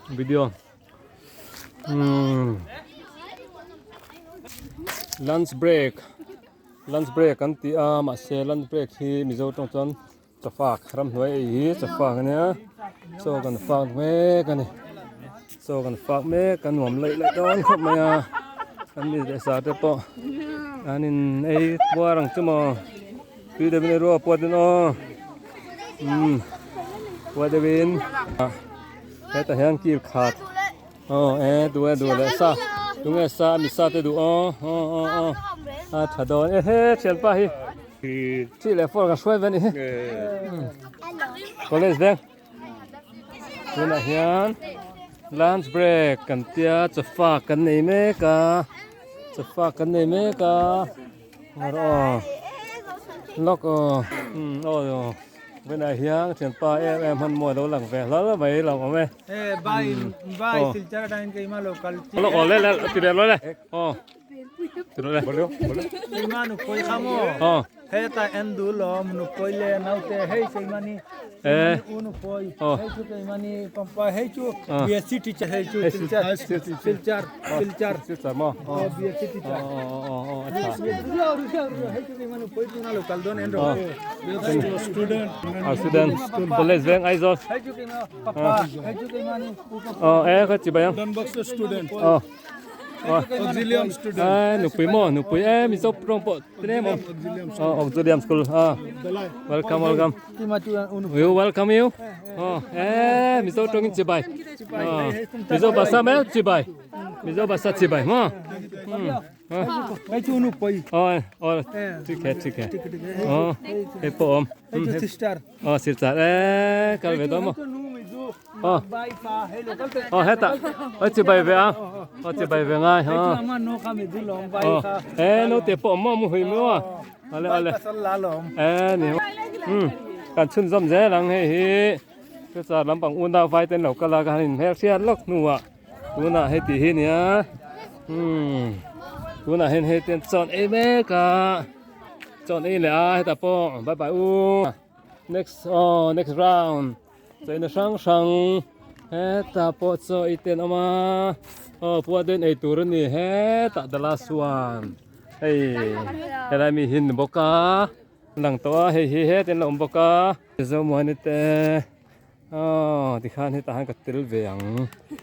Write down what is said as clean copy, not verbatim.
Video umm lunch break lunch break an tih a mahse lunch break hi mizo tawng chuan chawfak ramhnuai ei hi chawfak ania chaw kan fak mek ani chaw kan fak mek a nuam laih laih dawn khawp mai a an mi leh sa te pawh an in ei puar ang chu maw tui deuhin ei ruak puat in aw umm puat deuhin hetah hian kil khat aw e duh e duh leh sa tunge sa mi sa te duh aw aw aw aw a tha dawn e he thianpa hi. Thi leh phone ka hruai ve ni hi college veng tunah hian lunch break kan tia chawfa kan nei mek a chawfa kan nei mek a aw lawk aw aw aw tunah hian thianpa em em hman mawi lo lang ve hlal mai lo awm e lawk aw le le ti ve lo le aw. College veng Aizawl aw e kha chibai ang aw Auxilium student. Eh, nupui mo, nupui eh Mizo rawng pawh tine mo. Oh, Auxilium school. Ah. Welcome, welcome. We welcome you. Oh, eh Mizo tawngin chibai. Oh, Mizo basa me chibai. Mizo basa chibai mo. Hei chu nupui. Oh, oh, thik hai, thik hai. Oh, hei pawh awm. Hei chu sister. Oh, sister eh kal ve dawn mo. Aw aw hetah aw chibai ve a aw chibai ve ngai ha aw e naute pawh awm maw hui maw a ale ale e ni um kan chhunzawm zel ang hei hi chu char lampang unau vai ten lo kal a ka han inhmel hriat lawk hnuah tunah hei tih hi nia um tunah hian hei ten chawn ei mek a chawn ei leh a hetah pawh bye bye u next aw next round. Chaina hrang hrang hetah pawh chaw ei te an awm a aw puahden ei tur a ni hetah the last one hei helai mi hi ni bawk a lang tawh a hei hi heti an lo awm bawk a Zomuani te aw tikhan hetah hian ka tel ve ang.